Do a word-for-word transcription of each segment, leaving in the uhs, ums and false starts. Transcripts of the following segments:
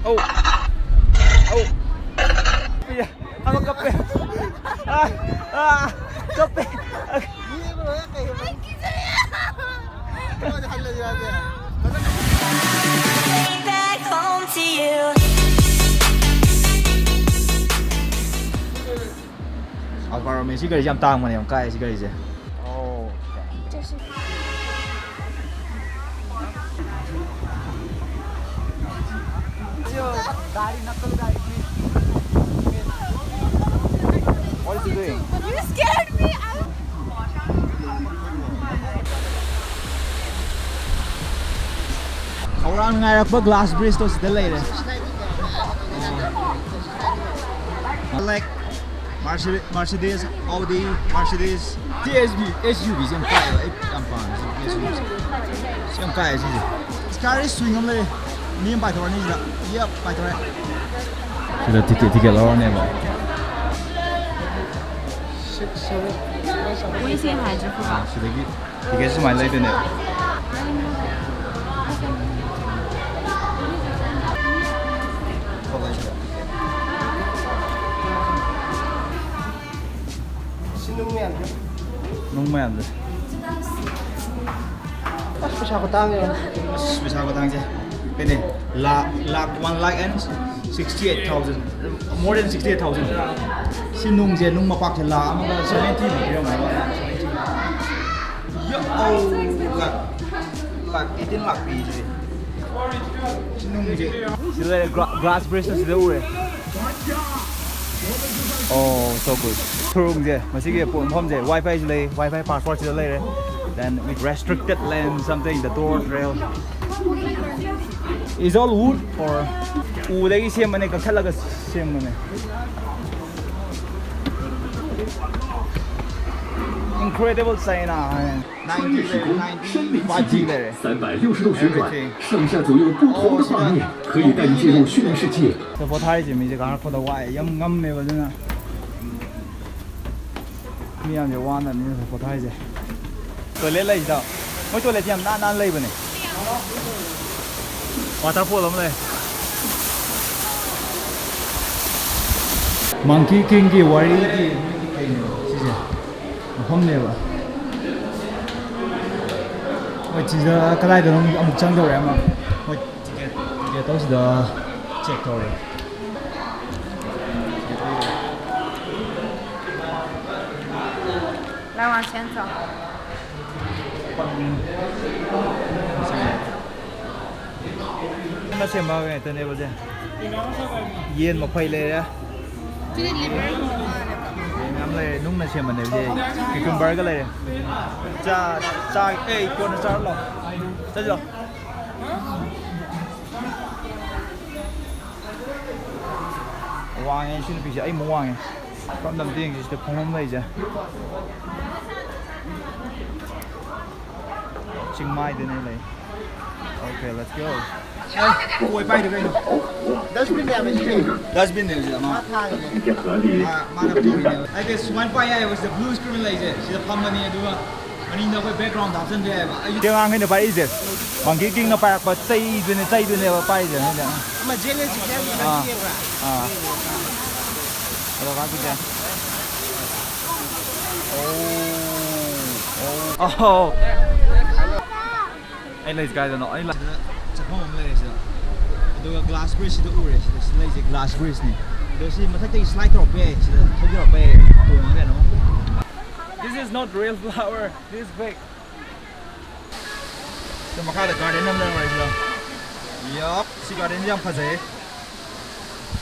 ꯑꯧ! ꯑꯧ! ꯏꯌꯥ! ꯑꯃ ꯀꯞꯄꯦ! ꯑꯥ! ꯑꯥ! ꯀꯞꯄꯦ! Back home to you. Alfa Romeo ꯁꯤ ꯒꯥꯔꯤꯁꯦ ꯌꯥꯝ ꯇꯥꯡꯕꯅꯦ, ꯌꯥꯝ ꯀꯥꯏ ꯁꯤ ꯒꯥꯔꯤꯁꯦ꯫ ꯑꯣ꯫ What is he doing? You scared me. I ꯈꯧꯔꯥꯡ ꯉꯥꯏꯔꯛꯄ glass bridge ꯇꯣ ꯁꯤꯗ ꯂꯩꯔꯦ꯫ Like Mercedes, Mercedes, Audi, Mercedes, T S V, S U V ꯁꯦ ꯌꯥꯝ ꯄꯥꯏꯌꯦꯕ, ꯑꯩ ꯌꯥꯝ ꯄꯥꯝꯃꯦ ꯁꯤ S U V ꯁꯦ꯫ ꯁꯤ ꯌꯥꯝ ꯀꯥꯏꯌꯦ ꯁꯤꯁꯦ꯫ Sky swing ꯑꯃ ꯂꯩꯔꯦ꯫ ꯃꯤ ꯑꯃ ꯄꯥꯏꯊꯣꯔꯛꯑꯅꯤ ꯁꯤꯗ꯫ Yep, ꯄꯥꯏꯊꯣꯔꯛꯑꯦ꯫ ꯁꯤꯗ ꯇꯤꯀꯦꯠ, ꯇꯤꯀꯦꯠ ꯂꯧꯔꯅꯦꯕ꯫ ꯁꯤꯗꯒꯤ ꯇꯤꯀꯦꯠꯁꯦ ꯁꯨꯃꯥꯏꯅ ꯂꯩꯗꯣꯏꯅꯦꯕ꯫ ꯁꯤ ꯅꯨꯡ ꯃꯌꯥꯝꯁꯦ꯫ ꯅꯨꯡ ꯃꯌꯥꯝꯁꯦ꯫ ꯑꯁ, ꯄꯩꯁꯥ ꯈꯨꯇꯥꯡꯁꯦ ꯌꯦꯡꯉꯣ꯫ ꯑꯁ, ꯄꯩꯁꯥ ꯈꯨꯇꯥꯡꯁꯦ꯫ ꯀꯩꯅꯦ, ꯂꯥꯛ, ꯂꯥꯛ, one lakh and sixty eight thousand, more than sixty eight thousand꯫ ꯁꯤ ꯅꯨꯡꯁꯦ, ꯅꯨꯡ ꯃꯄꯥꯛꯁꯦ ꯂꯥꯛ ꯑꯃꯒ seventy ꯃꯨꯛ ꯄꯤꯔꯝꯒꯅꯤ꯫ ꯌꯥ, ꯑꯧ, ꯂꯥꯛ, ꯂꯥꯛ eighteen ꯂꯥꯛ ꯄꯤꯁꯦ꯫ ꯁꯤ ꯅꯨꯡꯁꯦ꯫ ꯁꯤꯗ ꯂꯩꯔꯦ, ꯒ꯭ꯔꯥ-, glass bridge ꯁꯤꯗ ꯎꯔꯦ꯫ Oh, so good. ꯁꯣꯔꯨꯝꯁꯦ, ꯃꯁꯤꯒꯤ ꯄꯣꯠ ꯃꯐꯝꯁꯦ, Wi-Fi ꯁꯨ ꯂꯩ, Wi-Fi password ꯁꯤꯗ ꯂꯩꯔꯦ꯫ Then with restricted land something, the door rail is all wood or ꯎꯗꯒꯤ ꯁꯦꯝꯕꯅꯦ, ꯀꯛꯊꯠꯂꯒ ꯁꯦꯝꯕꯅꯦ꯫ Incredible China ꯍꯥꯏ꯫ 专业施工，身临其境，三百六十度旋转，上下左右不同的画面，可以带你进入虚拟世界。 ꯁꯤꯗ ꯄꯣꯊꯥꯔꯤꯁꯦ ꯃꯤꯁꯦ ꯀꯥꯈꯠꯄꯗ ꯋꯥꯏ ꯌꯥꯝ ꯉꯝꯃꯦꯕ꯫ ꯑꯗꯨꯅ ꯃꯤ ꯌꯥꯝꯁꯦ ꯋꯥꯅꯕꯅꯤꯅ ꯁꯤꯗ ꯄꯣꯊꯥꯔꯤꯁꯦ꯫ Toilet ꯂꯩꯁꯤꯗ꯫ ꯃꯣꯏ toilet ꯁꯦ ꯌꯥꯝ ꯅꯥꯟ ꯅꯥꯟ ꯂꯩꯕꯅꯦ꯫ Waterfall ꯑꯃ ꯂꯩ꯫ Monkey Kingꯒꯤ ꯋꯥꯔꯤꯒꯤ ꯀꯩꯅꯣ ꯁꯤꯁꯦ, ꯃꯐꯝꯅꯦꯕ꯫ ꯍꯣꯏ, ꯁꯤꯗ ꯀꯗꯥꯏꯗꯅꯣ ꯑꯃꯨꯛ ꯆꯪꯗꯧꯔꯦ ꯑꯃ꯫ ꯍꯣꯏ, ꯇꯤꯀꯦꯠ ꯇꯤꯀꯦꯠꯇꯣ ꯁꯤꯗ ꯆꯦꯛ ꯇꯧꯔꯦ꯫ 来，往前走。 ꯅꯨꯡꯅ ꯁꯦꯝꯕ ꯉꯥꯛꯇꯅꯦꯕꯁꯦ꯫ ꯌꯦꯟ ꯃꯐꯩ ꯂꯩꯔꯦ꯫ ꯌꯦꯟ ꯃꯌꯥꯝ ꯂꯩꯔꯦ꯫ ꯅꯨꯡꯅ ꯁꯦꯝꯕꯅꯦꯕꯁꯦ꯫ Cucumberꯒ ꯂꯩꯔꯦ꯫ ꯆꯥ, ꯆꯥ, ꯑꯦ, ꯀꯣꯟꯅ ꯆꯥꯔ ꯂꯥꯛꯑꯣ꯫ ꯆꯠꯂꯣ꯫ ꯋꯥꯡꯉꯦ ꯁꯤ ꯅꯨꯄꯤꯁꯦ, ꯑꯩꯃꯨꯛ ꯋꯥꯡꯉꯦ꯫ ꯀꯔꯝ ꯇꯝꯗ ꯌꯦꯡꯁꯤ ꯁꯤꯗ ꯈꯣꯡꯐꯝ ꯂꯩꯁꯦ꯫ ꯆꯤꯡꯃꯥꯏꯗꯅꯦ ꯂꯩ꯫ Okay, let's go. ꯑꯦ, ꯀꯣꯏ ꯄꯥꯏꯗꯣ ꯀꯩꯅꯣ? Dustbin ꯅꯦ ꯍꯥꯏꯕ ꯁꯤꯗꯤ꯫ Dustbin ꯅꯦ ꯁꯤꯗ ꯃꯥ꯫ ꯃꯥ ꯊꯥꯔꯤꯅꯦ꯫ ꯃꯥ, ꯃꯥꯅ ꯄꯨꯔꯤꯅꯦꯕ꯫ ꯑꯩꯗꯤ ꯁꯨꯃꯥꯏꯅ ꯄꯥꯏ ꯌꯥꯏꯌꯦꯕ, ꯁꯤꯗ blue screen ꯂꯩꯁꯦ꯫ ꯁꯤꯗ ꯐꯝꯃꯅꯤ, ꯑꯗꯨꯒ ꯃꯅꯤꯡꯗ ꯑꯩꯈꯣꯏ background ꯍꯥꯞꯆꯤꯟꯕ ꯌꯥꯏꯌꯦꯕ꯫ ꯑꯩ ꯁꯤ ꯑꯉꯥꯡꯈꯩꯅ ꯄꯥꯏꯔꯛꯏꯁꯦ꯫ Monkey Kingꯅ ꯄꯥꯏꯔꯛꯄ ꯆꯩꯗꯨꯅꯦ, ꯆꯩꯗꯨꯅꯦꯕ ꯄꯥꯏꯔꯤꯁꯦ ꯃꯣꯏꯗ꯫ ꯑꯃ ꯖꯦꯜ ꯂꯩꯁꯤ ꯍꯥꯏꯕ ꯑꯥ, ꯅꯠꯇꯦꯕ꯫ ꯑꯥ꯫ ꯑꯗꯣ ꯀꯥꯞꯈꯤꯁꯦ꯫ ꯑꯣ, ꯑꯣ꯫ ꯑꯣ꯫ ꯑꯩ ꯂꯩꯁꯦ ꯀꯥꯏꯗꯅꯣ? ꯑꯩ ꯂꯩ- ꯁꯤꯗ ꯆꯠꯐꯝ ꯑꯃ ꯂꯩꯔꯦ ꯁꯤꯗ꯫ ꯑꯗꯨꯒ glass bridge ꯁꯤꯗ ꯎꯔꯦ꯫ ꯁꯤꯗ, ꯁꯤꯗ ꯂꯩꯁꯦ glass bridgeꯅꯤ꯫ ꯑꯗꯣ ꯁꯤ ꯃꯊꯛꯇꯒꯤ slide ꯇꯧꯔꯛꯄ ꯌꯥꯏ꯫ ꯁꯤꯗ ꯊꯧꯗꯔꯛꯄ ꯌꯥꯏ꯫ ꯇꯣꯡꯉꯒ ꯀꯩꯅꯣ꯫ This is not real flower. This is fake. ꯁꯤ ꯃꯈꯥꯗ garden ꯑꯃ ꯂꯩꯔꯝꯃꯦ ꯁꯤꯗ꯫ ꯌꯥꯞ, ꯁꯤ gardenꯁꯦ ꯌꯥꯝ ꯐꯖꯩ꯫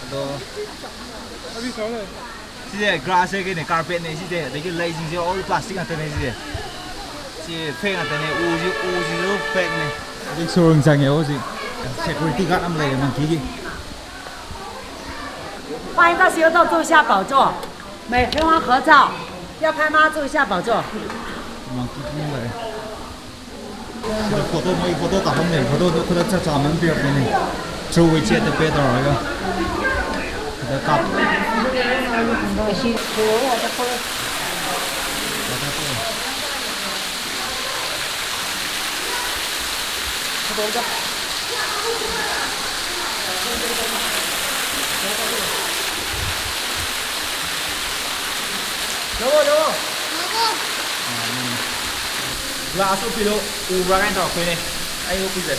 ꯑꯗꯣ ꯁꯤꯁꯦ grassꯁꯦ ꯀꯩꯅꯣ, carpetꯅꯦ ꯁꯤꯁꯦ꯫ ꯑꯗꯒꯤ ꯂꯩꯁꯤꯡꯁꯦ all plastic ꯉꯥꯛꯇꯅꯦ ꯁꯤꯁꯦ꯫ ꯁꯤ fake ꯉꯥꯛꯇꯅꯦ꯫ ꯎꯁꯤ, ꯎꯁꯤꯁꯨ fakeꯅꯦ꯫ ꯍꯧꯖꯤꯛ ꯁꯣꯔꯨꯝ ꯆꯪꯉꯦ ꯍꯧꯖꯤꯛ꯫ Security guard ꯑꯃ ꯂꯩꯔꯦ monkeyꯒꯤ꯫ 欢迎到石头洞坐下宝座，美猴王合照，要拍吗？坐一下宝座。 Monkey king ꯂꯩꯔꯦ꯫ ꯁꯤꯗ photo, ꯃꯣꯏ photo ꯀꯥꯞꯐꯝ ꯂꯩ꯫ Photoꯗꯣ ꯈꯨꯗꯛ ꯆꯞ ꯆꯥꯕ ꯑꯃ ꯄꯤꯔꯛꯄꯅꯤ꯫ Through WeChat ꯇ pay ꯇꯧꯔꯒ ꯁꯤꯗ ꯀꯥꯞ꯫ ꯂꯧꯑꯣ, ꯂꯧꯑꯣ꯫ ꯒ꯭ꯂꯥꯁ ꯎꯞꯄꯤꯗꯣ ꯎꯕ꯭ꯔꯥ ꯀꯥꯏꯅ ꯇꯧꯔꯛꯇꯣꯏꯅꯦ꯫ ꯑꯩ ꯎꯞꯄꯤꯁꯦ꯫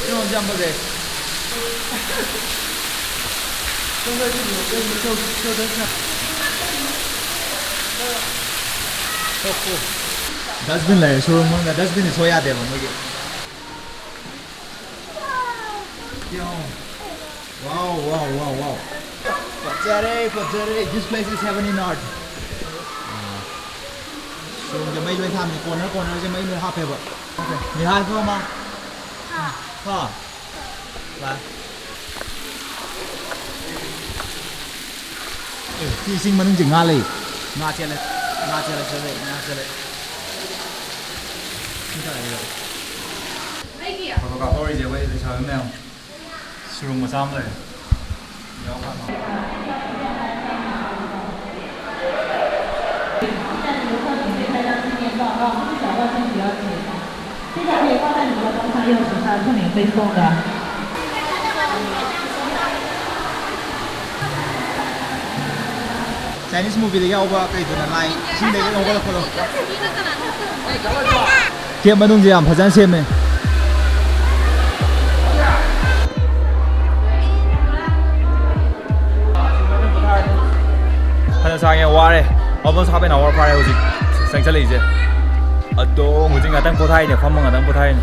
ꯀꯩꯅꯣꯁꯦ ꯌꯥꯝ ꯐꯖꯩ꯫ ꯗꯁꯕꯤꯟ ꯂꯩꯔꯦ ꯁꯣꯔꯨꯝ ꯃꯅꯨꯡꯗ, ꯗꯁꯕꯤꯟꯗꯤ ꯁꯣꯏ ꯌꯥꯗꯦꯕ ꯃꯣꯏꯒꯤ꯫ ꯌꯦꯡꯉꯣ꯫ Wow, wow, wow, wow. ꯐꯖꯔꯦ, ꯐꯖꯔꯦ. This place is heaven in earth. ꯁꯣꯝꯁꯦ ꯃꯩ ꯂꯣꯏ ꯊꯥꯟꯕꯅꯦ, corner cornerꯁꯦ ꯃꯩ ꯂꯣꯏ ꯍꯥꯞꯄꯦꯕ꯫ ꯅꯤꯍꯥꯜ ꯀꯣ ꯃꯥ? ꯍꯥ꯫ ꯍꯥ? ꯂꯥꯛ꯫ ꯑꯦ, ꯁꯤ ꯏꯁꯤꯡ ꯃꯅꯨꯡꯁꯦ ꯉꯥ ꯂꯩ꯫ ꯉꯥ ꯆꯦꯜꯂꯦ, ꯉꯥ ꯆꯦꯜꯂꯦ, ꯆꯦꯜꯂꯦ, ꯉꯥ ꯆꯦꯜꯂꯦ꯫ ꯁꯤ ꯇꯥꯔꯦ꯫ Photograph ꯇꯧꯔꯤꯁꯦ ꯑꯩꯈꯣꯏ ꯂꯩꯁꯥꯕꯤ ꯃꯌꯥꯝ꯫ ꯁꯨꯔꯨꯡ ꯃꯆꯥ ꯑꯃ ꯂꯩꯔꯦ꯫ Chinese movieꯗ ꯌꯥꯎꯕ ꯀꯩꯗꯨꯅ ꯂꯥꯏ ꯏꯁꯤꯡꯗꯒꯤ ꯍꯧꯒꯠꯂꯛꯄꯗꯣ꯫ Cave ꯃꯅꯨꯡꯁꯦ ꯌꯥꯝ ꯐꯖꯅ ꯁꯦꯝꯃꯦ꯫ ꯐꯅ ꯁꯥꯡꯉꯦ, ꯋꯥꯔꯦ꯫ Almost half an hour ꯐꯥꯔꯦ ꯍꯧꯖꯤꯛ ꯆꯪꯁꯜꯂꯛꯏꯁꯦ꯫ ꯑꯗꯣ ꯍꯧꯖꯤꯛ ꯉꯥꯛꯇꯪ ꯄꯣꯊꯥꯔꯤꯅꯦ, ꯐꯝꯃ ꯉꯥꯛꯇꯪ ꯄꯣꯊꯥꯔꯤꯅꯦ꯫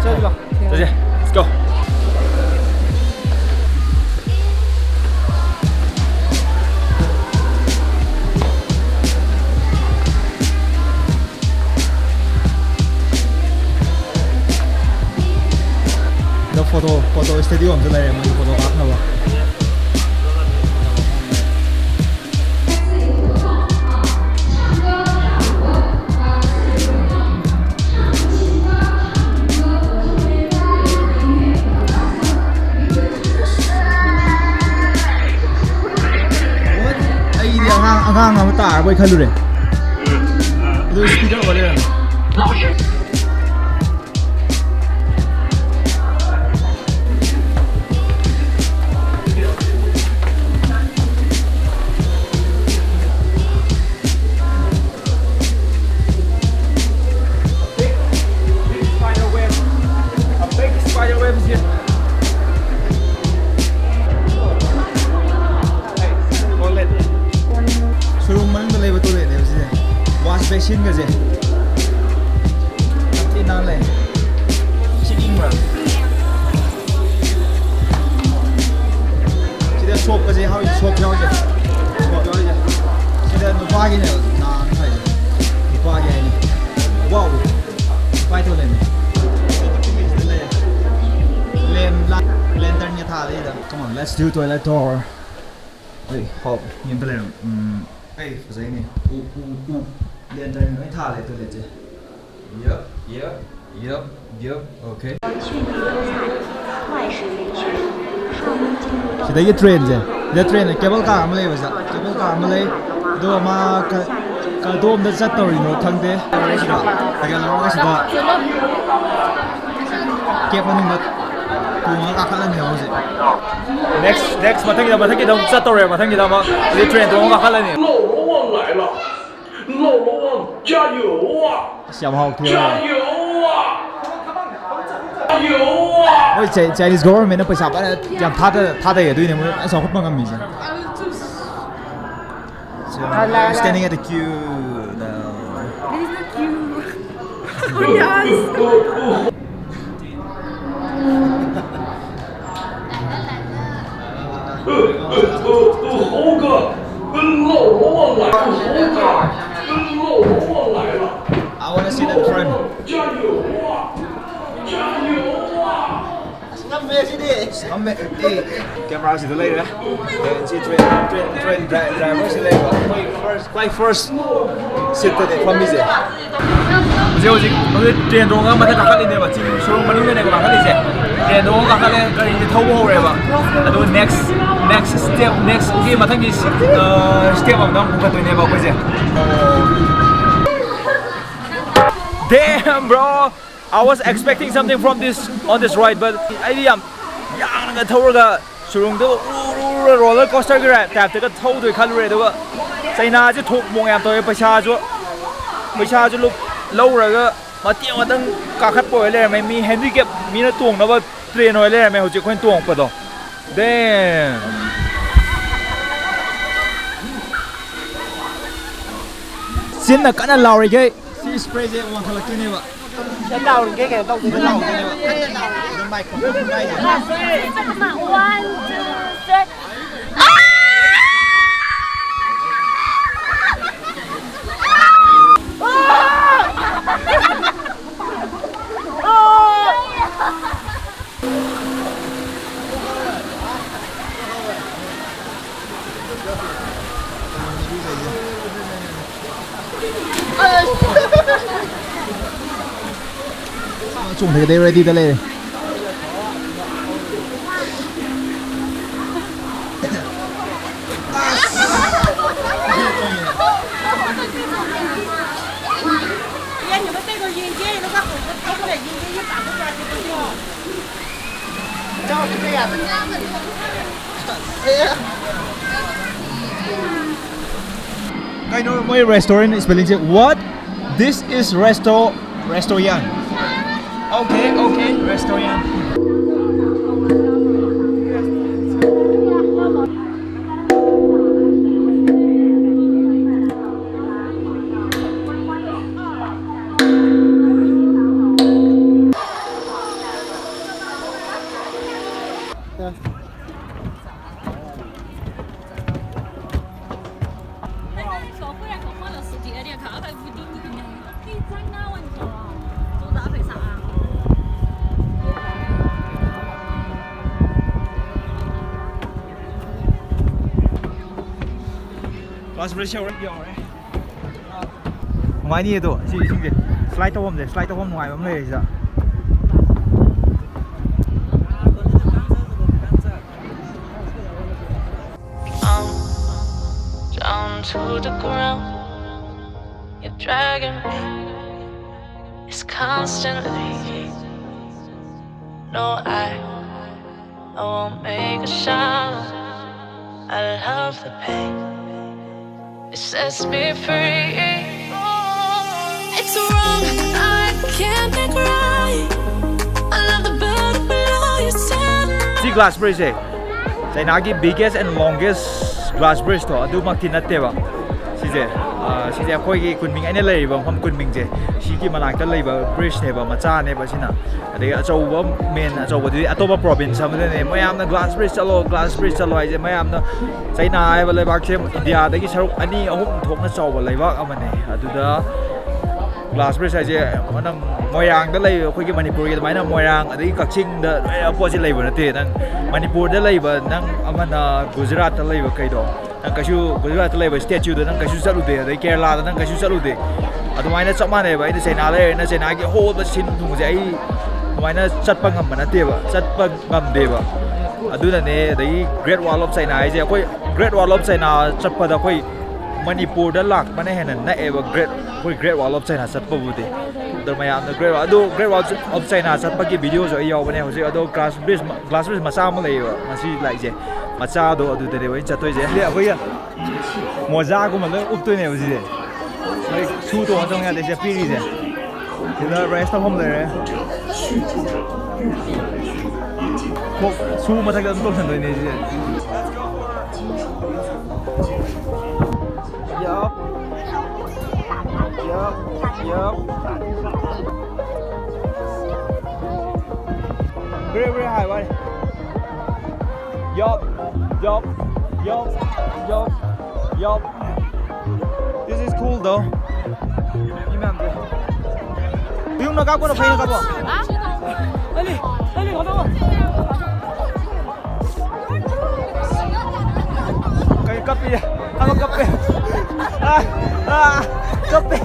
ꯆꯠꯂꯣ꯫ ꯆꯠꯁꯦ꯫ Let's go. ꯁꯤꯗ photo, photo studio ꯑꯃꯁꯨ ꯂꯩꯔꯦ, ꯃꯣꯏꯒꯤ photo ꯀꯥꯞꯅꯕ꯫ ꯑꯩꯗꯤ ꯑꯉꯥꯡ, ꯑꯉꯥꯡ ꯑꯃ ꯇꯥꯔꯕꯣꯏ ꯈꯜꯂꯨꯔꯦ꯫ ꯑꯗꯨ speaker ꯑꯣꯏ ꯂꯩꯔꯝꯃꯦ꯫ ꯁꯣꯔꯨꯝ ꯃꯅꯨꯡꯗ ꯂꯩꯕ ꯇꯣꯏꯂꯦꯠꯅꯦꯕ ꯁꯤꯁꯦ꯫ ꯋꯥꯁ ꯕꯦꯁꯤꯟꯒꯁꯦ ꯌꯥꯝ ꯊꯤ ꯅꯥꯜꯂꯦ꯫ ꯁꯤ ꯏꯪꯕ꯭ꯔꯥ? ꯁꯤꯗ ꯁꯣꯞꯀꯁꯦ ꯌꯥꯎꯔꯤ, ꯁꯣꯞ ꯌꯥꯎꯔꯤꯁꯦ꯫ ꯁꯣꯞ ꯌꯥꯎꯔꯤꯁꯦ꯫ ꯁꯤꯗ ꯅꯨꯄꯥꯒꯤꯅꯦꯕ ꯅꯥꯟ ꯍꯥꯏꯁꯦ꯫ ꯅꯨꯄꯥꯒꯤ ꯍꯥꯏꯅꯤ꯫ ꯋꯥꯎ! ꯅꯨꯄꯥꯒꯤ ꯇꯣꯏꯂꯦꯠꯅꯦ꯫ ꯂꯦꯝ-, ꯂꯦꯟꯇꯔꯟꯒ ꯊꯥꯜꯂꯤꯗ꯫ Come on, let's do toilet tour. ꯑꯩ ꯍꯥꯎ, ꯌꯦꯡꯕ ꯂꯩꯔꯝ-, ꯎꯝ, ꯑꯩ ꯐꯖꯩꯅꯦ꯫ ꯎ, ꯎ, ꯎ꯫ ꯂꯦꯟꯇꯔꯟ ꯂꯣꯏ ꯊꯥꯜꯂꯦ ꯇꯣꯏꯂꯦꯠꯁꯦ꯫ Yep, yep, yep, yep, okay. ꯁꯤꯗꯒꯤ ꯇ꯭ꯔꯦꯟꯁꯦ, ꯁꯤꯗ ꯇ꯭ꯔꯦꯟ ꯀꯦꯕꯜ ꯀꯥꯔ ꯑꯃ ꯂꯩꯕꯁꯦ, ꯀꯦꯕꯜ ꯀꯥꯔ ꯑꯃ ꯂꯩ꯫ ꯑꯗꯨꯒ ꯃꯥ ꯀ-, ꯀꯗꯣꯝꯗ ꯆꯠꯇꯧꯔꯤꯅꯣ ꯈꯪꯗꯦ꯫ ꯁꯤꯗ, ꯁꯤꯗ ꯂꯧꯔꯒ ꯁꯤꯗ ꯀꯦꯞ ꯃꯅꯨꯡꯗ ꯇꯣꯡꯉꯒ ꯀꯥꯈꯠꯂꯅꯤ ꯍꯧꯖꯤꯛ꯫ Next, next ꯃꯊꯪꯒꯤꯗ, ꯃꯊꯪꯒꯤꯗ ꯑꯃꯨꯛ ꯆꯠꯇꯧꯔꯦ꯫ ꯃꯊꯪꯒꯤꯗ ꯑꯃꯨꯛ ꯍꯧꯖꯤꯛ ꯇ꯭ꯔꯦꯟ ꯇꯣꯡꯉꯒ ꯀꯥꯈꯠꯂꯅꯤ꯫ 老龙王来了，老龙王加油啊！ ꯑꯁ, ꯌꯥꯝ ꯍꯥꯎꯈꯤꯕ꯫ 加油啊！加油啊！ ꯃꯣꯏ ꯆꯥꯏ-, Chinese government ꯅ ꯄꯩꯁꯥ ꯐꯖꯅ ꯌꯥꯝ ꯊꯥꯗ-, ꯊꯥꯗꯩ, ꯑꯗꯨꯏꯅꯦ ꯃꯣꯏ ꯐꯖꯅ ꯆꯥꯎꯈꯠꯄ ꯉꯝꯃꯤꯁꯦ꯫ So, we're standing at the queue now. This is the queue. Oh, yes. I wanna see that front. ꯉꯝꯃꯦ, ꯑꯦ, camera ꯁꯤꯗ ꯂꯩꯔꯦ꯫ ꯑꯦ, ꯁꯤ train, train, train dri-, driver ꯁꯤ ꯂꯩꯕ꯫ ꯑꯩꯈꯣꯏ first, ꯈ꯭ꯋꯥꯏ first seat ꯇꯅꯦ ꯐꯝꯃꯤꯁꯦ꯫ ꯍꯧꯖꯤꯛ, ꯍꯧꯖꯤꯛ, ꯍꯧꯖꯤꯛ train ꯇꯣꯡꯉꯒ ꯃꯊꯛ ꯀꯥꯈꯠꯂꯤꯅꯦꯕ꯫ ꯆꯤꯡ ꯁꯣꯔꯣꯛ ꯃꯅꯨꯡꯗꯅꯦꯕ ꯀꯥꯈꯠꯂꯤꯁꯦ꯫ Train ꯇꯣꯡꯉꯒ ꯀꯥꯈꯠꯂꯦ, ꯒꯥꯔꯤꯁꯦ ꯊꯧꯕ ꯍꯧꯔꯦꯕ꯫ ꯑꯗꯨ next, next step, next ꯀꯤ ꯃꯊꯪꯒꯤ, ꯑ, step ꯑꯃꯗ ꯑꯃꯨꯛ ꯄꯨꯈꯠꯇꯣꯏꯅꯦꯕ ꯑꯩꯈꯣꯏꯁꯦ꯫ Damn, bro! I was expecting something from this, on this ride, but ꯑꯩꯗꯤ ꯌꯥꯝ ꯌꯥꯡꯅꯒ ꯊꯧꯔꯒ ꯁꯨꯔꯨꯡꯗ ꯎꯔꯨ ꯎꯔꯨ roller coaster ꯒꯤ ride type ꯇꯒ ꯊꯧꯗꯣꯏ ꯈꯜꯂꯨꯔꯦ꯫ ꯑꯗꯨꯒ ꯆꯩꯅꯥꯁꯦ ꯊꯣꯛ ꯃꯣꯛ ꯌꯥꯝ ꯇꯧꯋꯦ꯫ ꯄꯩꯁꯥꯁꯨ, ꯄꯩꯁꯥꯁꯨ ꯂꯨꯞ-, ꯂꯧꯔꯒ ꯃꯇꯦꯛ ꯑꯃꯇꯪ ꯀꯥꯈꯠꯄ ꯑꯣꯏ ꯂꯩꯔꯝꯃꯦ꯫ ꯃꯤ ꯍꯦꯟꯗꯤꯀꯦꯞ ꯃꯤꯅ ꯇꯣꯡꯅꯕ ꯇ꯭ꯔꯦꯟ ꯑꯣꯏ ꯂꯩꯔꯝꯃꯦ ꯍꯧꯖꯤꯛ ꯑꯩꯈꯣꯏꯅ ꯇꯣꯡꯉꯛꯄꯗꯣ꯫ ꯗꯦꯝ! ꯆꯤꯟꯅ ꯀꯟꯅ ꯂꯥꯎꯔꯤꯈꯩ ꯁꯤ ꯏꯁꯄ꯭ꯔꯦꯁꯦ ꯋꯥꯡꯈꯠꯂꯛꯇꯣꯏꯅꯦꯕ꯫ ꯁꯤ ꯂꯥꯎꯔꯤꯈꯩ ꯀꯩꯅꯣ ꯇꯧꯗꯣꯏꯅꯦ꯫ ꯂꯥꯎꯗꯣꯏꯅꯦꯕ꯫ ꯑꯗꯨ ꯃꯥꯏꯀ꯭ꯔꯣꯐꯣꯟ ꯄꯥꯏꯁꯦ꯫ One, two, three. ꯆꯣꯡꯊꯒꯗꯧ ꯔꯦꯗꯤꯗ ꯂꯩꯔꯦ꯫ ꯀꯩꯅꯣ ꯃꯣꯏ restaurant spellingꯁꯦ? What? This is resto restaurant. Okay, okay, restaurant. Class break ꯌꯧꯔꯦ, ꯌꯧꯔꯦ꯫ ꯅꯨꯡꯉꯥꯏꯅꯤ ꯑꯗꯣ ꯁꯤ ꯏꯁꯤꯡꯁꯦ꯫ Slide ꯇꯧꯐꯝꯁꯦ, slide ꯇꯧꯐꯝ ꯅꯨꯡꯉꯥꯏꯕ ꯑꯃ ꯂꯩꯔꯦ ꯁꯤꯗ꯫ I'm down to the ground. You're dragging me. It's constantly. No, I, I won't make a sound. I love the pain. It sets me free. It's wrong. I Can't make right. I love the bird below your sun. ꯁꯤ glass bridge say ꯆꯩꯅꯥꯒꯤ biggest and longest glass bridge ꯇꯣ ꯑꯗꯨꯃꯛꯇꯤ ꯅꯠꯇꯦꯕ꯫ ꯁꯤꯁꯦ ꯑ, ꯁꯤꯁꯦ ꯑꯩꯈꯣꯏꯒꯤ ꯀꯨꯟꯃꯤꯡ, ꯑꯩꯅ ꯂꯩꯔꯤꯕ ꯃꯐꯝ ꯀꯨꯟꯃꯤꯡꯁꯦ, ꯁꯤꯒꯤ ꯃꯅꯥꯛꯇ ꯂꯩꯕ bridge ꯅꯦꯕ, ꯃꯆꯥꯅꯦꯕ ꯁꯤꯅ꯫ ꯑꯗꯒꯤ ꯑꯆꯧꯕ, main ꯑꯆꯧꯕꯗꯨꯗꯤ ꯑꯇꯣꯞꯄ province ꯑꯃꯗꯅꯦ꯫ ꯃꯌꯥꯝꯅ glass bridge ꯆꯠꯂꯣ, glass bridge ꯆꯠꯂꯣ ꯍꯥꯏꯁꯦ꯫ ꯃꯌꯥꯝꯅ, ꯆꯩꯅꯥ ꯍꯥꯏꯕ ꯂꯩꯕꯥꯛꯁꯦ ꯏꯟꯗꯤꯌꯥꯗꯒꯤ ꯁꯔꯨꯛ ꯑꯅꯤ ꯑꯍꯨꯝ ꯊꯣꯛꯅ ꯆꯥꯎꯕ ꯂꯩꯕꯥꯛ ꯑꯃꯅꯦ꯫ ꯑꯗꯨꯗ glass bridge ꯍꯥꯏꯁꯦ ꯅꯪ ꯃꯣꯏꯔꯥꯡꯗ ꯂꯩꯕ ꯑꯩꯈꯣꯏꯒꯤ ꯃꯅꯤꯄꯨꯔꯒꯤ ꯑꯗꯨꯃꯥꯏꯅ ꯃꯣꯏꯔꯥꯡ ꯑꯗꯒꯤ ꯀꯛꯆꯤꯡꯗ ꯂꯣꯏꯅ ꯄꯣꯠꯁꯤ ꯂꯩꯕ ꯅꯠꯇꯦ꯫ ꯅꯪ ꯃꯅꯤꯄꯨꯔꯗ ꯂꯩꯕ, ꯅꯪ ꯑꯃꯅ ꯒꯨꯖꯔꯥꯠꯇ ꯂꯩꯕ ꯀꯩꯗꯣ, ꯅꯪ ꯀꯩꯁꯨ ꯒꯨꯖꯔꯥꯠꯇ ꯂꯩꯕ statue ꯗꯣ ꯅꯪ ꯀꯩꯁꯨ ꯆꯠꯂꯨꯗꯦ, ꯑꯗꯩ ꯀꯦꯔꯂꯥꯗ ꯅꯪ ꯀꯩꯁꯨ ꯆꯠꯂꯨꯗꯦ꯫ ꯑꯗꯨꯃꯥꯏꯅ ꯆꯞ ꯃꯥꯟꯅꯩꯕ꯫ ꯑꯩꯅ ꯆꯩꯅꯥ ꯂꯩꯔꯦꯅ ꯆꯩꯅꯥꯒꯤ ꯑꯍꯣꯕ ꯁꯤꯟ ꯊꯨꯡꯁꯦ ꯑꯩ ꯑꯗꯨꯃꯥꯏꯅ ꯆꯠꯄ ꯉꯝꯕ ꯅꯠꯇꯦꯕ, ꯆꯠꯄ ꯉꯝꯗꯦꯕ꯫ ꯑꯗꯨꯅꯅꯦ꯫ ꯑꯗꯒꯤ Great Wall of China ꯍꯥꯏꯁꯦ, ꯑꯩꯈꯣꯏ Great Wall of China ꯆꯠꯄꯗ ꯑꯩꯈꯣꯏ ꯃꯅꯤꯄꯨꯔꯗ ꯂꯥꯛꯄꯅ ꯍꯦꯟꯅ ꯅꯛꯑꯦꯕ꯫ Great, ꯑꯩꯈꯣꯏ Great Wall of China ꯆꯠꯄꯕꯨꯗꯤ꯫ ꯑꯗꯣ ꯃꯌꯥꯝꯅ Great Wall, ꯑꯗꯣ Great Wall of China ꯆꯠꯄꯒꯤ video ꯁꯨ ꯑꯩ ꯌꯥꯎꯕꯅꯦ ꯍꯧꯖꯤꯛ꯫ ꯑꯗꯣ glass bridge, glass bridge ꯃꯆꯥ ꯑꯃ ꯂꯩꯌꯦꯕ ꯉꯁꯤ ꯂꯥꯛꯏꯁꯦ, ꯃꯆꯥꯗꯣ ꯑꯗꯨꯗꯅꯦꯕ ꯑꯩꯅ ꯆꯠꯇꯣꯏꯁꯦ꯫ ꯁꯤꯗꯤ ꯑꯩꯈꯣꯏꯒꯤ ꯃꯣꯖꯥꯒꯨꯝꯕ ꯂꯣꯏ ꯎꯞꯇꯣꯏꯅꯦꯕ ꯁꯤꯁꯦ꯫ ꯃꯣꯏ shoe ꯇꯣꯡꯉ ꯆꯪ ꯌꯥꯗꯦ ꯁꯤꯗ ꯄꯤꯔꯤꯁꯦ꯫ ꯁꯤꯗ rest ꯇꯧꯐꯝ ꯂꯩꯔꯦ꯫ ꯈꯣꯡ shoe ꯃꯊꯛꯇ ꯑꯗꯨꯝ ꯇꯣꯡꯁꯟꯗꯣꯏꯅꯦ ꯁꯤꯁꯦ꯫ Yup. Yup. Yup. Very, very high, right? Yup. Yup. Yup. Yup. Yup. This is cool though. 이 ꯃꯌꯥꯝꯁꯦ꯫ ꯃꯌꯨꯝꯅ ꯀꯥꯞꯄꯅ ꯐꯩꯅ ꯀꯥꯞꯄꯣ꯫ ꯄꯜꯂꯤ, ꯄꯜꯂꯤ, ꯍꯣꯠꯅꯧ꯫ ꯀꯩ ꯀꯞꯄꯤ? ꯑꯃ ꯀꯞꯄꯦ꯫ ꯑꯥ, ꯑꯥ, ꯀꯞꯄꯦ꯫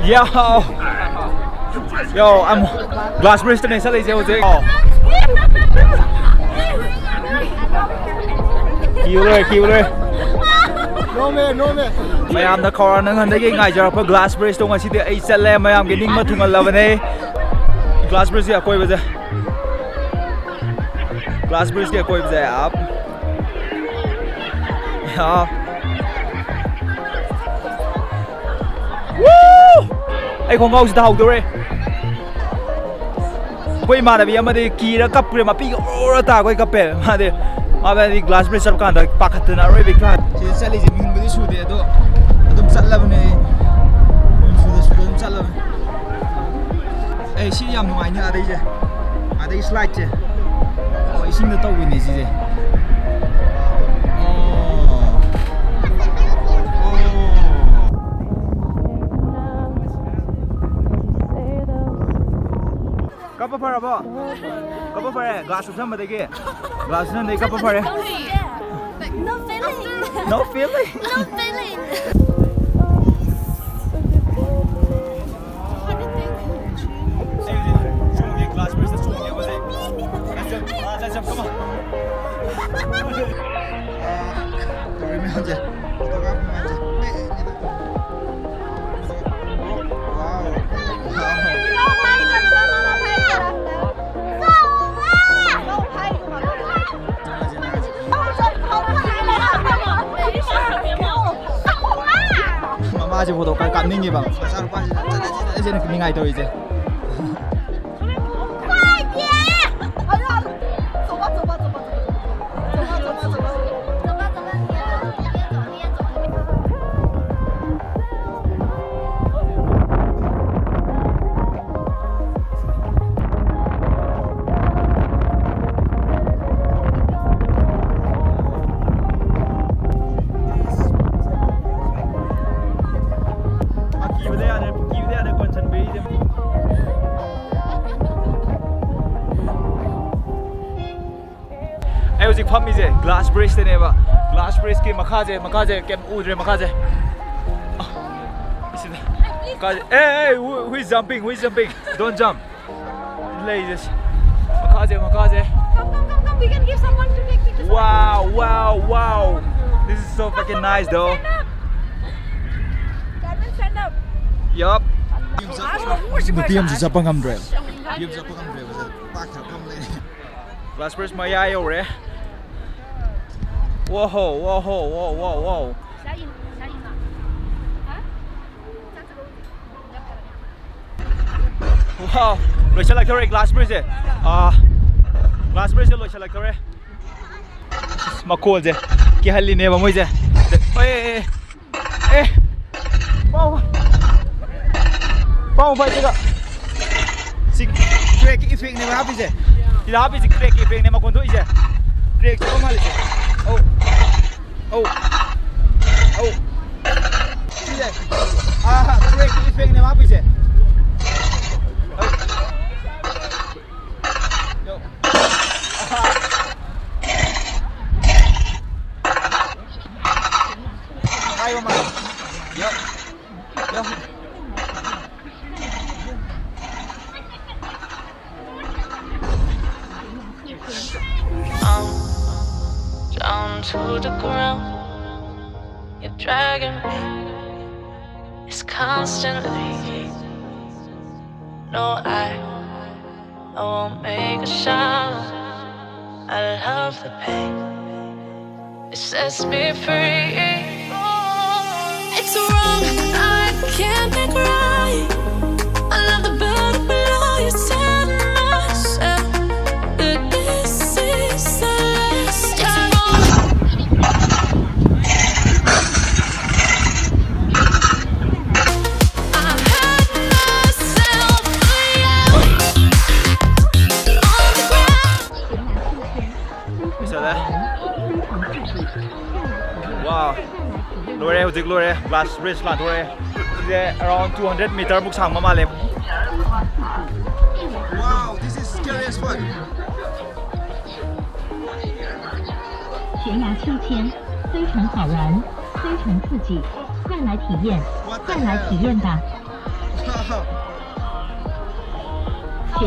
Yo! Yo, I'm glass bridge ꯇꯅꯦ ꯆꯠꯂꯤꯁꯦ ꯍꯧꯖꯤꯛ꯫ ꯑꯣ꯫ ꯀꯤꯕ ꯂꯣꯏꯔꯦ, ꯀꯤꯕ ꯂꯣꯏꯔꯦ꯫ No man, no man. ꯃꯌꯥꯝꯅ ꯈꯧꯔꯥꯡꯅ ꯉꯟꯗꯒꯤ ꯉꯥꯏꯖꯔꯛꯄ glass bridge ꯇꯣ ꯉꯁꯤꯗꯤ ꯑꯩ ꯆꯠꯂꯦ꯫ ꯃꯌꯥꯝꯒꯤ ꯅꯤꯡꯕ ꯊꯨꯡꯍꯜꯂꯕꯅꯦ꯫ Glass bridge ꯀꯤ ꯑꯀꯣꯏꯕꯁꯦ꯫ Glass bridge ꯀꯤ ꯑꯀꯣꯏꯕꯁꯦ꯫ ꯑꯞ꯫ ꯌꯥ꯫ Woo! ꯑꯩ ꯈꯣꯡꯒ꯭ꯔꯥꯎꯁꯤꯗ ꯍꯧꯗꯧꯔꯦ꯫ ꯑꯩꯈꯣꯏ ꯏꯃꯥꯟꯅꯕꯤ ꯑꯃꯗꯤ ꯀꯤꯔ ꯀꯞꯈ꯭ꯔꯦ, ꯃꯄꯤꯒ ꯑꯣꯔ ꯇꯥꯈꯣꯏ ꯀꯞꯄꯦ꯫ ꯃꯥꯗꯤ, ꯃꯥꯗꯤ glass bridge ꯆꯠꯄ ꯀꯥꯟꯗ ꯄꯥꯈꯠꯇꯅ ꯑꯔꯣꯏꯕꯤ ꯀꯥ-, ꯁꯤꯗ ꯆꯠꯂꯤꯁꯦ ꯃꯤꯍꯨꯟꯕꯨꯗꯤ ꯁꯨꯗꯦ, ꯑꯗꯣ ꯑꯗꯨꯝ ꯆꯠꯂꯕꯅꯦ ꯑꯩ꯫ ꯃꯤꯍꯨꯟ ꯁꯨꯗ ꯁꯨꯗ ꯑꯗꯨꯝ ꯆꯠꯂꯕꯅꯦ꯫ ꯑꯩ ꯁꯤ ꯌꯥꯝ ꯅꯨꯡꯉꯥꯏꯅꯤ ꯑꯗꯩꯁꯦ꯫ ꯑꯗꯩ slide ꯁꯦ꯫ ꯑꯣ, ꯏꯁꯤꯡꯗ ꯇꯧꯕꯤꯅꯦ ꯁꯤꯁꯦ꯫ ꯑꯣ꯫ ꯑꯣ꯫ ꯀꯞꯄ ꯐꯔꯕꯣ? ꯀꯞꯄ ꯐꯔꯦ? Glass ꯎꯞꯁꯟꯕꯗꯒꯤ? Glass ꯎꯞꯁꯟꯕꯗꯒꯤ ꯀꯞꯄ ꯐꯔꯦ? No feeling. No feeling? No feeling. ꯑꯩ ꯍꯧꯖꯤꯛ ꯆꯣꯡꯒꯦ, glass bridge ꯇ ꯆꯣꯡꯒꯦ ꯍꯧꯖꯤꯛ꯫ Let's jump, let's jump, come on. ꯇꯧꯔꯤ ꯃꯌꯥꯝꯁꯦ, photograph ꯃꯌꯥꯝꯁꯦ꯫ Wow. Wow. ꯃꯃꯥꯁꯦ photo ꯀꯥꯞ-, ꯀꯥꯞꯅꯤꯡꯉꯤꯕ꯫ ꯃꯆꯥꯅꯨꯄꯥꯁꯤꯅ ꯆꯠꯂꯁꯤ, ꯆꯠꯂꯁꯤꯅ ꯅꯤꯡꯉꯥꯏ ꯇꯧꯔꯤꯁꯦ꯫ ꯀꯤꯕꯗ ꯌꯥꯗ꯭ꯔꯦ, ꯀꯤꯕꯗ ꯌꯥꯗ꯭ꯔꯦ, ꯀꯣꯟꯁꯟꯕꯤꯔꯤꯁꯦ꯫ ꯑꯩ ꯍꯧꯖꯤꯛ ꯐꯝꯃꯤꯁꯦ glass bridge ꯇꯅꯦꯕ꯫ Glass bridge ꯀꯤ ꯃꯈꯥꯁꯦ, ꯃꯈꯥꯁꯦ ꯀꯩꯝ ꯎꯗ꯭ꯔꯦ, ꯃꯈꯥꯁꯦ꯫ ꯑ, ꯁꯤꯗ꯫ Hey, hey, who, who is jumping? Who is jumping? Don't jump. ꯂꯩꯁꯦ꯫ ꯃꯈꯥꯁꯦ, ꯃꯈꯥꯁꯦ꯫ Come, come, come, come. We can give someone to take pictures. Wow, wow, wow. This is so fucking nice, though. Stand up. Carmen, stand up. Yup. Ask for more. ꯅꯨꯄꯤ ꯑꯃꯁꯨ ꯆꯠꯄ ꯉꯝꯗ꯭ꯔꯦ꯫ ꯅꯨꯄꯤ ꯑꯃ ꯆꯠꯄ ꯉꯝꯗ꯭ꯔꯦꯕ꯫ ꯄꯥꯛ ꯊꯛꯐꯝ ꯂꯩꯔꯦ꯫ Glass Bridge ꯃꯌꯥ ꯌꯧꯔꯦ꯫ Whoa, whoa, whoa, whoa, whoa, whoa. Wow, ꯂꯣꯏꯁꯤꯜꯂꯛꯇꯧꯔꯦ Glass Bridge ꯁꯦ꯫ ꯑꯥ, Glass Bridge ꯁꯦ ꯂꯣꯏꯁꯤꯜꯂꯛꯇꯧꯔꯦ꯫ ꯑꯁ, ꯃꯈꯣꯜꯁꯦ ꯀꯤꯍꯜꯂꯤꯅꯦꯕ ꯃꯣꯏꯁꯦ꯫ ꯑꯦ, ꯑꯦ, ꯑꯦ꯫ ꯄꯥꯎ, ꯄꯥꯎ ꯐꯥꯏ ꯁꯤꯒ꯫ ꯁꯤ crack effect ꯅꯦꯕ ꯍꯥꯞꯄꯤꯁꯦ꯫ ꯁꯤꯗ ꯍꯥꯞꯄꯤꯁꯦ crack effect ꯅꯦ ꯃꯈꯣꯟ ꯊꯣꯛꯏꯁꯦ꯫ Crack ꯊꯣꯛꯄ ꯃꯥꯜꯂꯤꯁꯦ꯫ ꯑꯧ꯫ ꯑꯧ꯫ ꯑꯧ꯫ ꯁꯤꯁꯦ꯫ ꯑꯥ, crack effect ꯅꯦꯕ ꯍꯥꯞꯄꯤꯁꯦ꯫ ꯑꯧ꯫ ꯌꯣ꯫ ꯑꯍꯥ꯫ ꯍꯥꯏꯕ ꯃꯥꯜꯂꯤ꯫ ꯌꯣ꯫ ꯌꯣ꯫ I'm down to the ground. You're dragging me. It's constantly. No, I, I won't make a sound. I love the pain. It sets me free. It's wrong, I can't make right. I love the burden below you set myself. But this is the last time. I had myself free out on the ground. ꯂꯣꯏꯁꯜꯂꯦ꯫ Wow. ꯂꯣꯏꯔꯦ, ꯍꯧꯖꯤꯛ ꯂꯣꯏꯔꯦ꯫ Glass Bridge ꯂꯥꯟꯊꯣꯔꯛꯑꯦ꯫ ꯁꯤꯁꯦ around two hundred meter ꯃꯨꯛ ꯁꯥꯡꯕ ꯃꯥꯜꯂꯦ꯫ Wow, this is scary as fuck. 悬崖秋千，非常好玩，非常刺激，快来体验，快来体验吧。悬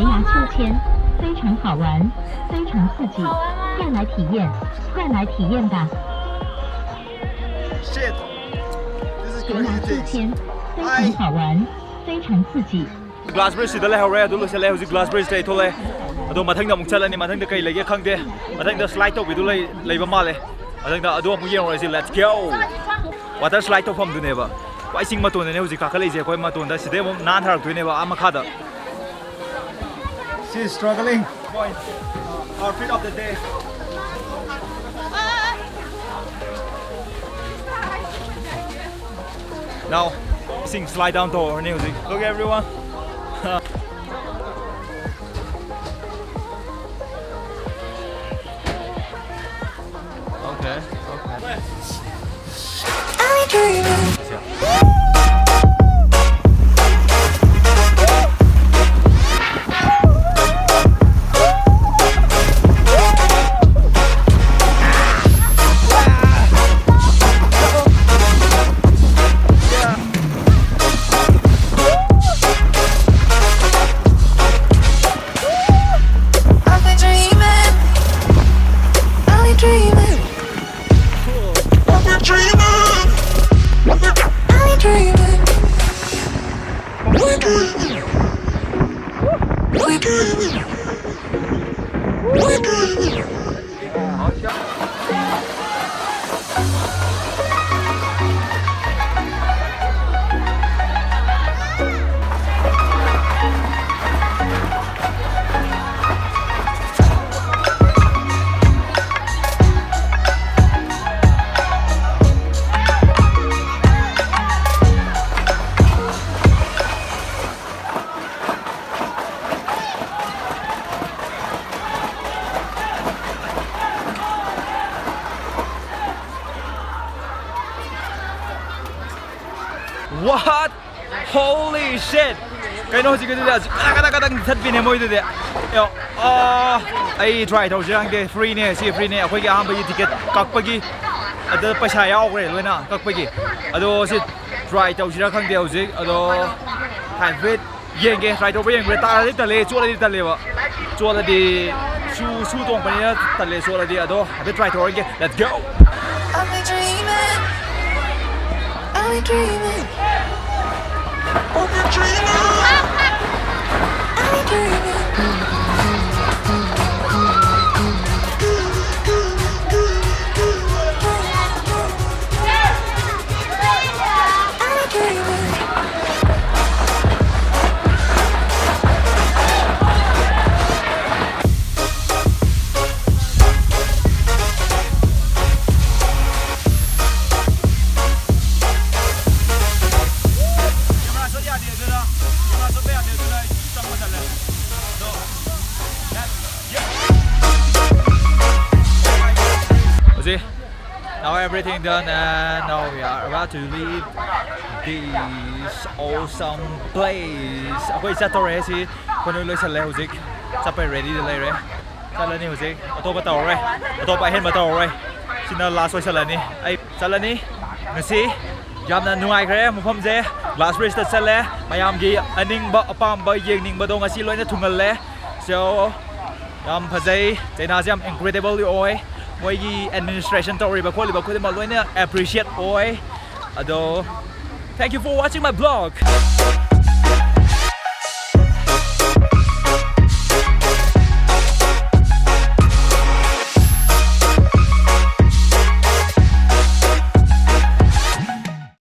崖秋千，非常好玩，非常刺激，快来体验，快来体验吧！ Shit. This is 悬崖秋 crazy things. 千，非常好玩，非常刺激。 Glass Bridge ꯁꯤꯗ ꯂꯩꯍꯧꯔꯦ꯫ ꯑꯗꯨ ꯂꯣꯏꯁꯤꯜꯂꯦ꯫ ꯍꯧꯖꯤꯛ Glass Bridge ꯇꯩ ꯊꯣꯛꯂꯛꯑꯦ꯫ ꯑꯗꯣ ꯃꯊꯪꯗ ꯑꯃꯨꯛ ꯆꯠꯂꯅꯤ꯫ ꯃꯊꯪꯗ ꯀꯩ ꯂꯩꯒꯦ ꯈꯪꯗꯦ꯫ ꯃꯊꯪꯗ slide ꯇꯧꯕꯤꯗꯨ ꯂꯩ ꯂꯩꯕ ꯃꯥꯜꯂꯦ꯫ ꯃꯊꯪꯗ ꯑꯗꯨ ꯑꯃꯨꯛ ꯌꯦꯡꯉꯨꯔꯁꯤ꯫ Let's go. Water slide ꯇꯧꯐꯝꯗꯨꯅꯦꯕ꯫ ꯈ꯭ꯋꯥꯏ ꯆꯤꯡ ꯃꯇꯣꯟꯗꯅꯦ ꯍꯧꯖꯤꯛ ꯀꯥꯈꯠꯂꯛꯏꯁꯦ ꯑꯩꯈꯣꯏ꯫ ꯃꯇꯣꯟꯗ ꯁꯤꯗꯩ ꯑꯃꯨꯛ ꯅꯥꯟꯊꯔꯛꯇꯣꯏꯅꯦꯕ ꯑꯥ ꯃꯈꯥꯗ꯫ She's struggling. Our fit of the day. Now, ꯏꯁꯤꯡ slide down ꯇꯧꯔꯅꯤ ꯍꯧꯖꯤꯛ꯫ Look, everyone. Okay, okay. What? Holy shit! ꯀꯩꯅꯣ ꯍꯧꯖꯤꯛꯀꯤꯗꯨꯗꯤ ꯍꯧꯖꯤꯛ ꯀꯗꯥ ꯀꯗꯥ ꯀꯗꯥ ꯊꯠꯄꯤꯅꯦ ꯃꯣꯏꯗꯨꯗꯤ꯫ ꯑꯦ, ꯑꯥ, ꯑꯩ try ꯇꯧꯁꯤꯔ ꯈꯪꯗꯦ꯫ Free ꯅꯦ ꯁꯤ, free ꯅꯦ꯫ ꯑꯩꯈꯣꯏꯒꯤ ꯑꯍꯥꯟꯕꯒꯤ ticket ꯀꯛꯄꯒꯤ ꯑꯗ ꯄꯩꯁꯥ ꯌꯥꯎꯈ꯭ꯔꯦ ꯂꯣꯏꯅ ꯀꯛꯄꯒꯤ꯫ ꯑꯗꯣ ꯁꯤ try ꯇꯧꯁꯤꯔ ꯈꯪꯗꯦ ꯍꯧꯖꯤꯛ꯫ ꯑꯗꯣ ꯍꯥꯏꯐꯦꯠ ꯌꯦꯡꯒꯦ, try ꯇꯧꯕ ꯌꯦꯡꯒꯦ꯫ ꯇꯥꯔꯗꯤ ꯇꯜꯂꯦ, ꯆꯣꯠꯂꯗꯤ ꯇꯜꯂꯦꯕ꯫ ꯆꯣꯠꯂꯗꯤ ꯁꯨ ꯁꯨ ꯇꯣꯡꯕꯅꯤꯅ ꯇꯜꯂꯦ꯫ ꯆꯣꯠꯂꯗꯤ ꯑꯗꯣ ꯍꯥꯏꯐꯦꯠ try ꯇꯧꯔꯒꯦ꯫ Let's go. I've been dreaming. I've been dreaming. I've been dreaming. I've been dreaming. ꯍꯧꯖꯤꯛ, now everything done and now we are about to leave this awesome place. ꯑꯩꯈꯣꯏ ꯆꯠꯇꯧꯔꯦ꯫ ꯁꯤ ꯑꯩꯈꯣꯏ ꯂꯣꯏ ꯂꯣꯏꯁꯜꯂꯦ꯫ ꯍꯧꯖꯤꯛ ꯆꯠꯄꯩ ready ꯗ ꯂꯩꯔꯦ꯫ ꯆꯠꯂꯅꯤ ꯍꯧꯖꯤꯛ꯫ ꯑꯇꯣꯞꯄ ꯇꯧꯔꯔꯣꯏ, ꯑꯇꯣꯞꯄ ꯑꯍꯦꯟꯕ ꯇꯧꯔꯔꯣꯏ꯫ ꯁꯤꯅ last ꯑꯣꯏꯁꯜꯂꯅꯤ꯫ ꯑꯩ ꯆꯠꯂꯅꯤ꯫ ꯉꯁꯤ ꯌꯥꯝꯅ ꯅꯨꯡꯉꯥꯏꯈ꯭ꯔꯦ ꯃꯐꯝꯁꯦ꯫ Glass Bridge ꯇ ꯆꯠꯂꯦ꯫ ꯃꯌꯥꯝꯒꯤ ꯑꯅꯤꯡꯕ ꯑꯄꯥꯝꯕ ꯌꯦꯡꯅꯤꯡꯕꯗꯣ ꯉꯁꯤ ꯂꯣꯏꯅ ꯊꯨꯡꯍꯜꯂꯦ꯫ So, ꯌꯥꯝ ꯐꯖꯩ꯫ ꯆꯩꯅꯥꯁꯦ ꯌꯥꯝ incredible ꯑꯣꯏ꯫ ꯃꯣꯏꯒꯤ administration ꯇꯧꯔꯤꯕ ꯈꯣꯠꯂꯤꯕ ꯈꯨꯗꯤꯡꯃꯛ ꯂꯣꯏꯅ appreciate ꯑꯣꯏ꯫ ꯑꯗꯣ, thank you for watching my vlog.